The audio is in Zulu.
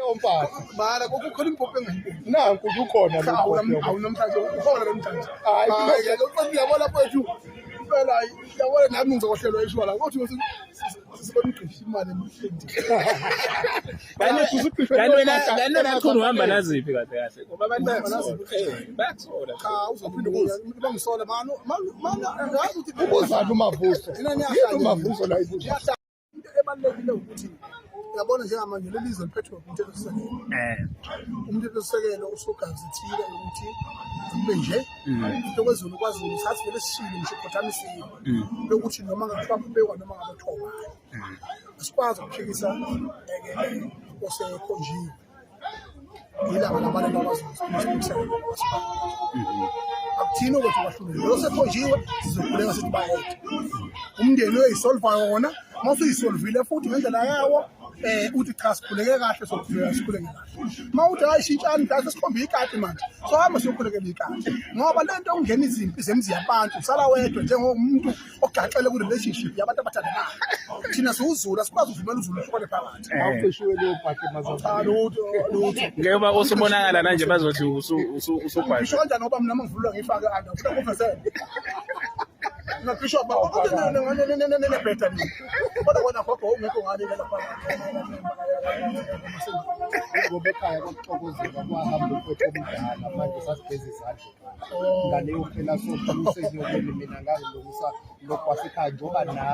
Ompahla. Bala kukhona impompi engayiboni. Nanku kukhona lo mpompi. Awu namhlanje ukhona namhlanje. Hayi, Hayi, uyabona mfethu. Impela uyabona nami ngizohlelwa ishwa la. Kodwa sibona ugqisha imali emihle. Kanti wena Mchunu uhamba naziphi kahle kahle? Ngoba abantu bayakusola. Bayakusola. Cha uzophinde ubuze. Umuntu bangisola mani mani ngazi ukuthi Ubuzani uMavuso? Mina Yini ngiyahlanya. uMavuso la ibuza? Ngiyahlanya. Into ebalulekile ukuthi uyabona njengamanje leli zwe liphethwe umthethosisekelo. Umthethosisekelo usugazethile ukuthi kube nje into kwezulu kwaZulu sathi vele sishilo ngisho ukhothamisile lokuthi noma ngathiwa kubekwa noma ngabe kuthiwa ubani. Asikwazi ukuphikisa osekhonjiwe. Yilaba labantu bakwaZulu siphikisana akuthini ukuthi kwahlulele lo sekhonjiwe sizokhuleka sithi bayede umndeni uyoyisolva wona uma usuyisolvile futhi ngendlela yawo uthi cha sikhuleke kahle sokhuleka sikhuleke kahle uma uthi hayi shintshani mhlawumbe sesikhombe ikati manje sohamba siyokhulekela ikati ngoba le nto yokungena izimpi zemizi yabantu usala wedwa njengomuntu ogaxele ku-relationship yabantu abathandanayo. Thina siwuZulu asikwazi ukuvumela uZulu uhlukane phakathi. Awucishiwe leyo bhaki Cha mazazana. lutho lutho. Njengoba usubonakala manje bazothi usubhadla. Ngisho kanjani ngoba mina mangivulula ngifake under ufuna kuvezele. Ngabishop nebheda mina. Kodwa kona gogo ungekho ngale lapha. Ngoba ekhaya kwakuxokozela kwahamba umfowethu omdala manje sasigeza izandla. Ngaleyo phela sophela usenyokeni mina ngangilungisa lokhu kwasekhaya njengoba nawe.